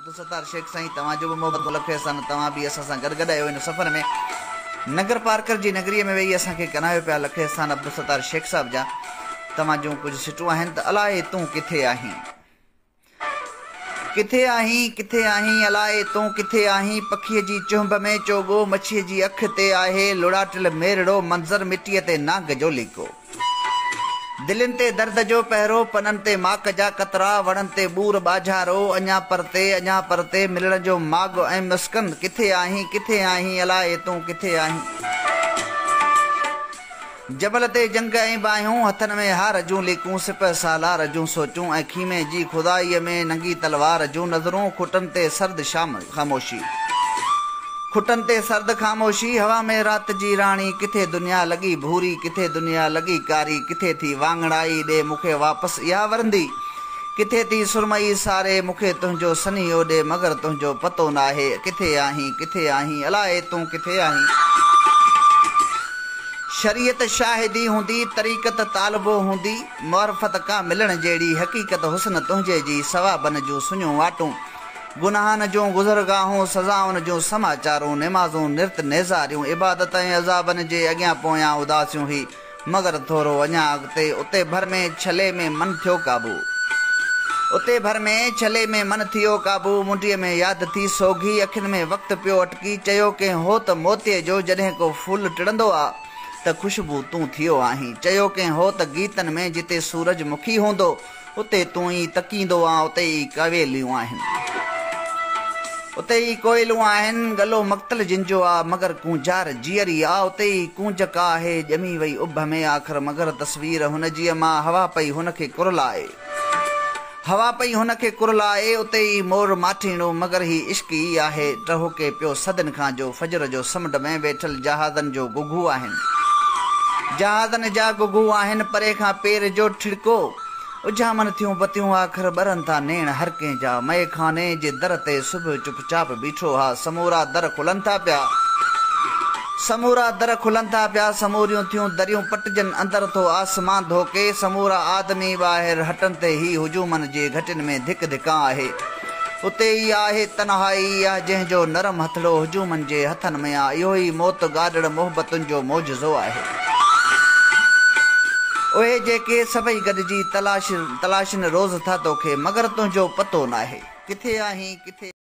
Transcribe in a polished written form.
عبدالستار شيخ سائين توهان جو به محبتون لک احسان توهان به اسان سان گڏ گڏ آهيو هن سفر ۾ ننگر پارڪر جي نگريء ۾ ويهي اسان کي ڪنايو پيا لک احسان عبدالستار شيخ صاحب جا توهان جون ڪجهه سٽون آهن ته الائي تون ڪٿي آهين ڪٿي آهين ڪٿي آهين الائي تون ڪٿي آهين پکيء جي چهنب ۾ چوڳو مڇيء جي اک تي آهي لڙاٽيل ميرڙو منظر مٽيء تي نانگ جو ليڪو. دلين تي درد جو پهرو، پنن تي ماڪ جا قطرا، وڻن تي ٻور ٻاجهارو، اڃا پرتي، اڃا پرتي، ملڻ جو ماڳ ۽ مسڪن، ڪٿي آهين، ڪٿي آهين، الائي تون ڪٿي آهين. جبل تي جنگ ۽ باهيون، هٿن ۾ هار جون ليڪون، سپهه سالار جون سوچون ۽ خيمي جي خدائيء ۾ ننگي تلوار جون نظرون، کٽن تي سرد شام خاموشي. کٽن تي سرد خاموشي، هوا ۾ رات جي راڻي، ڪٿي دنيا لڳي ڀوري، ڪٿي دنيا لڳي ڪاري، ڪٿي ٿي واڱڻائي ڏي مون کي واپس اها ورندي، ڪٿي ٿي سرمئي ساري، مون کي تنهنجو سنيهو ڏي مگر تنهنجو پتو ناهي، ڪٿي آهين، ڪٿي آهين، الائي تون ڪٿي آهين. شريعت شاهدي هوندي، طريقت طالبو هوندي، معرفت ڪا ملڻ جهڙي، حقيقت حسن تنهنجي جي، ثوابن جون سڃيون واٽون. گناهن جون گذرگاهون، سزائن جون سماچارون، نمازون، نرت نيزاريون، عبادت ۽ عذابن جي اڳيان پويان اداسيون هي، مگر ٿورو اڃا اڳتي، اتي ڀر ۾ ڇلي ۾ من ٿيو قابو. اتي ڀر ۾ ڇلي ۾ من ٿيو قابو، منڊيء ۾ ياد ٿي سوگهي، اکين ۾ وقت پيو اٽڪي، چيو ڪنهن هو ته موتيي جو جڏهن ڪو ڦول ٽڙندو آ ته خوشبو تون ٿيو آهين، چيو ڪنهن هو ته گيتن ۾ جتي سورج مکي هوندو، اتي تون ئي تڪيندو آن، اتي ئي ڪويليون آهن. اتي ئي ڪوئلون آهن، ڳلو مقتل جن جو آ، مگر ڪونجار جيئري آ، اتي ئي ڪونج ڪا آهي، ڄمي وئي اڀ ۾ آخر، مگر تصوير هن جيء مان، هوا پئي هن کي ڪرلائي. هوا پئي هن کي ڪرلائي، اتي ئي مور ماٺيڻو، مگر هي عشق ئي آهي، ٽهوڪي پيو صدين کان جو فجر جو سمنڊ ۾ ويٺل جهازن جو گگهو آهن. جهازن جا گگهو آهن، پري کان پير جو ٺڙڪو. اجهامن ٿيون بتيون آخر ٻرن ٿا نيڻ هر ڪنهن جا. مئي خاني جي در تي صبح چپ چاپ بيٺو ها. سمورا در کلن ٿا پيا. سمورا در کلن ٿا پيا. سموريون ٿيون دريون پٽجن. اندر ٿو آسمان ڌوڪي. سمورا آدمي ٻاهر هٽن تي هي هجومن جي گهٽين ۾ ڌڪ ڌڪان آهي. اتي ئي آهي تنهائي اها جنهن جو نرم هٿڙو هجومن جي هٿن ۾ آ. اهو ئي موت گاڏڙ محبتن جو معجزو آهي. اهي جيڪي سڀئي گڏجي تلاشين روز ٿا توکي مگر تنهنجو پتو ناهي. ڪٿي آهين ڪٿي.